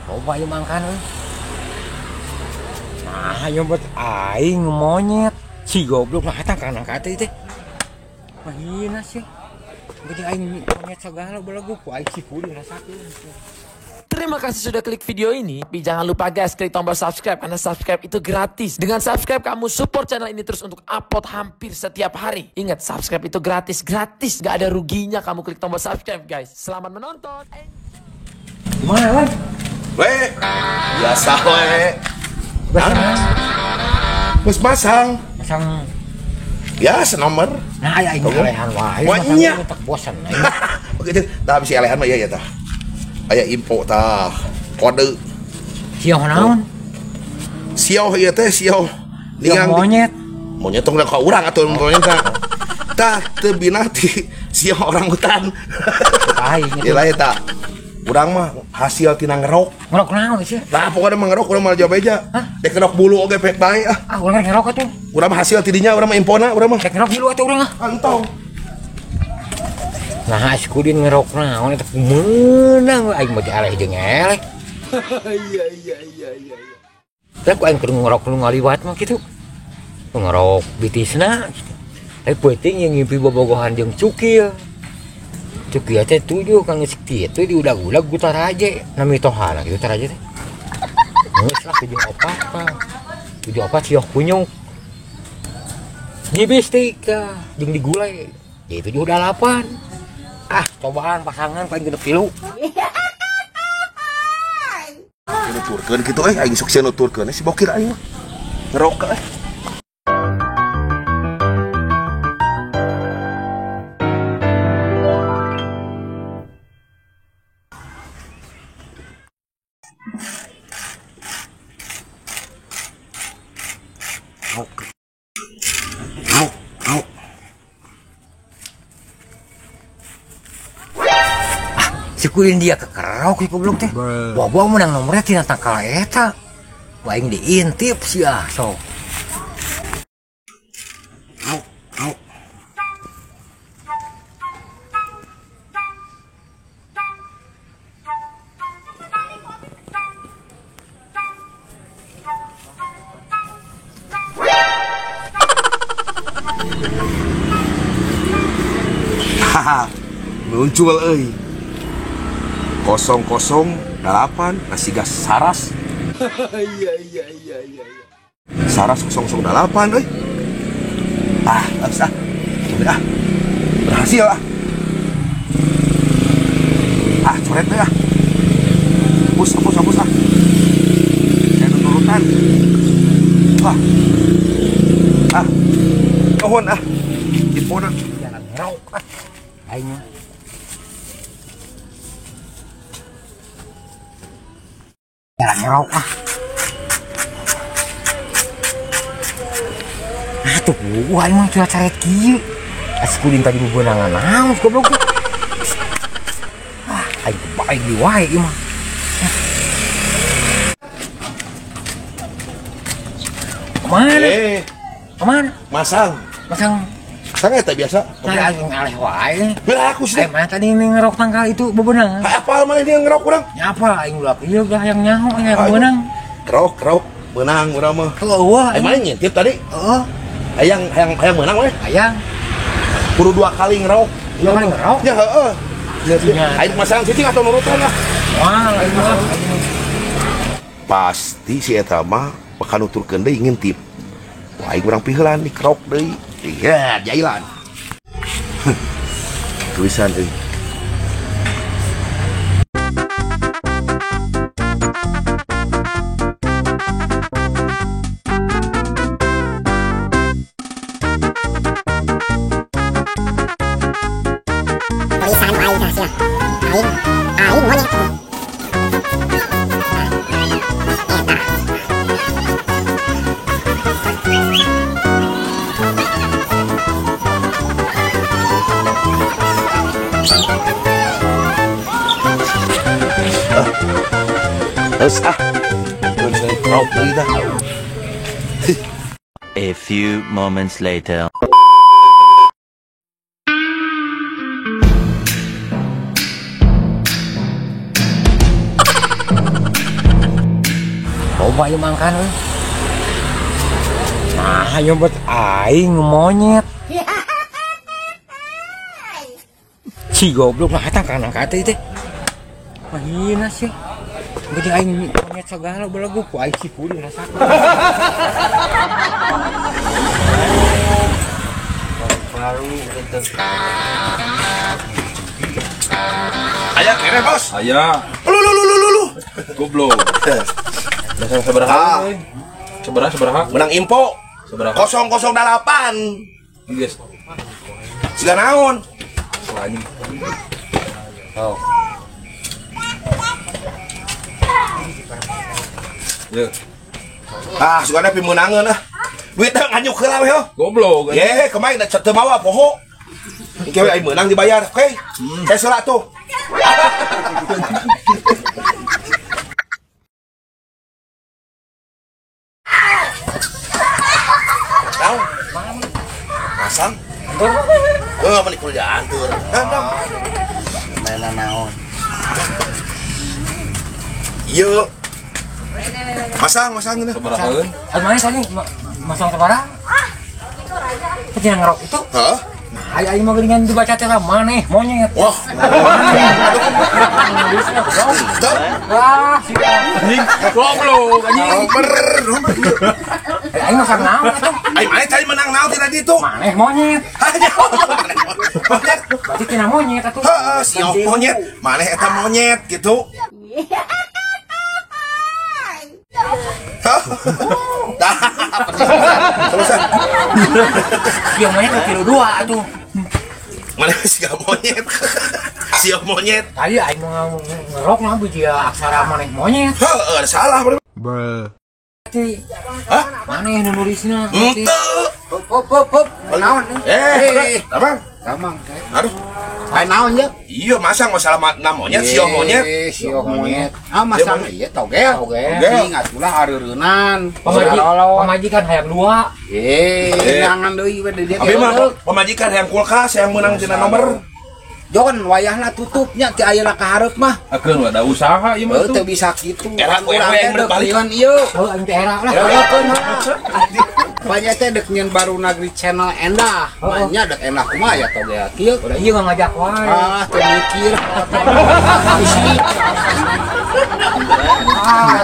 Loba ieu mangkan euy. Nah, ieu buat aing monyet. Si goblok nah eta kana ka teh. Mah hina sih. Gede aing monyet sagala belagu ku aing si kudu rasakeun. Terima kasih sudah klik video ini. Tapi jangan lupa guys, klik tombol subscribe karena subscribe itu gratis. Dengan subscribe kamu support channel ini terus untuk upload hampir setiap hari. Ingat, subscribe itu gratis, gratis. Gak ada ruginya kamu klik tombol subscribe guys. Selamat menonton. Gimana, Wan? Weh, biasa we. Terus masang. Masang. Ya, senomor. Nah, ya ini elehan wae. Banyak. Tak bosan. Begitu, tah bisi elehan mah ieu ya tah. Aya info tah, kode. Sioh naon? Sioh ieu teh sioh. Ningang monyet. Monyet tong ka urang atuh monyet tah. Tah teu binah ti sioh orang hutan. Aing. Ieu lain tah. Urang mah hasil tina ngerok. Ngerok naon sih? Lah pokoknya mah ngerok urang mah jawab aja. Dek ngerok bulu oge pek bae ah. Ah urang ngerok atuh. Urang mah hasil tidinya urang mah infona urang mah. Dek ngerok bulu atuh urang ah. Entong. Nah, si Kudin ngerok naon eta meunang aing mah dialeh jeung eleh. Iya. Lah ku aing kudu ngerok nu ngaliwat mah kitu. Ngerok bitisna kitu. Tapi peuting yang ngimpi bobogohan jeung cukil. Cukil teh tujuh kang geus kitu diudag-udag ku taraje. Nami tohana kitu taraje teh. Geus lah 74 tah. 74 sioh kunyuk. Gibis teh ka jeung digulai. Jadi 78. Ah, cobaan pasangan paling genep tilu. Nuturkeun kitu euy, aing sok sieun nuturkeun si bokir aing mah. Ngerok euy. Si Kudin dia kekerok si goblok teh. Bobo menang nomornya tina tangkal eta. Aing diintip sia sok. Haha, muncul euy. 008 nasi gas Saras. Iya. Saras 008 euy. Ah, habis ah. Udah ah. Berhasil ah. Ah, coret deh ah. Hapus ah. Saya nurutan. Ah. Ah. Nuhun ah. Infona. Jangan ngerok ah. Aing. Ngerok ah. Atuh gua aing mah cuaca caret kieu. As Kudin tadi bebenangan naon goblok. Ah, aing baik di wae ieu mah. Kemana? Kemana? Masang. Masang. Masang eta biasa. Nah, aing aleh wae. Lah aku sih. Mana tadi ini ngerok tangkal itu bebenangan. Apal mana dia ngerok urang? Nyapa aing ulah ieu dah yang nyaho aing beunang. Kerok beunang urang mah. Heueuh. Aing mana ngintip tadi? Heeh. Hayang hayang meunang we. Hayang. Kudu 2 kali ngerok. 2 kali ngerok? Ya heeh. Aing masang cicing atau nurutan lah. Wah, aing mah. Pasti si eta mah bakal nuturkeun deui ngintip. Wah, aing urang piheulan dikerok deui. Iya, jailan. Tulisan euy. Tulisan aing tah sia. Aing monyet. Terus ah. A few moments later. Kumaha ieu mangkan euy. Nah, nyebut aing monyet. Si goblok nah eta kana ka teh. Mahina sih. Gede aing monyet sagala belagu ku aing si kudu rasakeun. Baru gitu. Aya kere bos. Aya. Lu lu lu lu lu. Goblok. Dasar sabaraha euy. Sabaraha sabaraha? Menang info. Sabaraha? 008. Geus. Siga naon? Anjing. Oh. Ye. Ah, sugana pimeunangeun ah. Duit teh nganyuk heula we ho. Goblok. Ye, kemarin teu mawa poho. Engke we aing meunang dibayar. Oke. Saya heula tuh. Naon? Masang. Gua enggak menikul jantur. Mainan naon? Iya. Masang, masang ini. Sabarahaeun? Anu mana tadi? Masang sabaraha? Teh ngerok itu. Heeh. Nah, aing mah geuningan dibaca teh maneh monyet. Wah. Wah, si anjing goblok anjing. Aing masang naon atuh? Aing maneh tadi menang naon tina ditu? Maneh monyet. Monyet. Berarti tina monyet atuh. Heeh, si monyet. Maneh eta monyet gitu. Dah, selesai. Sia monyet ke kilo 2 atuh. Mana sia monyet? Sia monyet. Tadi aing mau ngerok mah biji aksara maneh monyet. Heeh, salah. Bruh. Hah? Maneh nu nulisna? Henteu. Hop hop hop hop. Naon? Eh, abang. Gampang. Aduh. Kayak naon ya? Iya, masang masalah na monyet, sio monyet. Sio monyet. Ah, masang ieu togel. Togel. Ingat ulah areureunnan. Pamajikan hayang dua. Eh, jangan deui we di dieu. Abi mah pamajikan hayang kulkas hayang meunang tina nomor. Jon wayahna tutupnya ti ayeuna ka hareup mah. Akeun we da usaha ieu mah tuh. Teu bisa kitu. Era ku era yang balik. Ieu. Heuh aing teh era lah. Banyak teh dek nyen baru nagri channel endah. Banyak dek endah kumaha ya togel kieu. Udah ieu ngajak wae. Ah, teu mikir. Isi. Ah.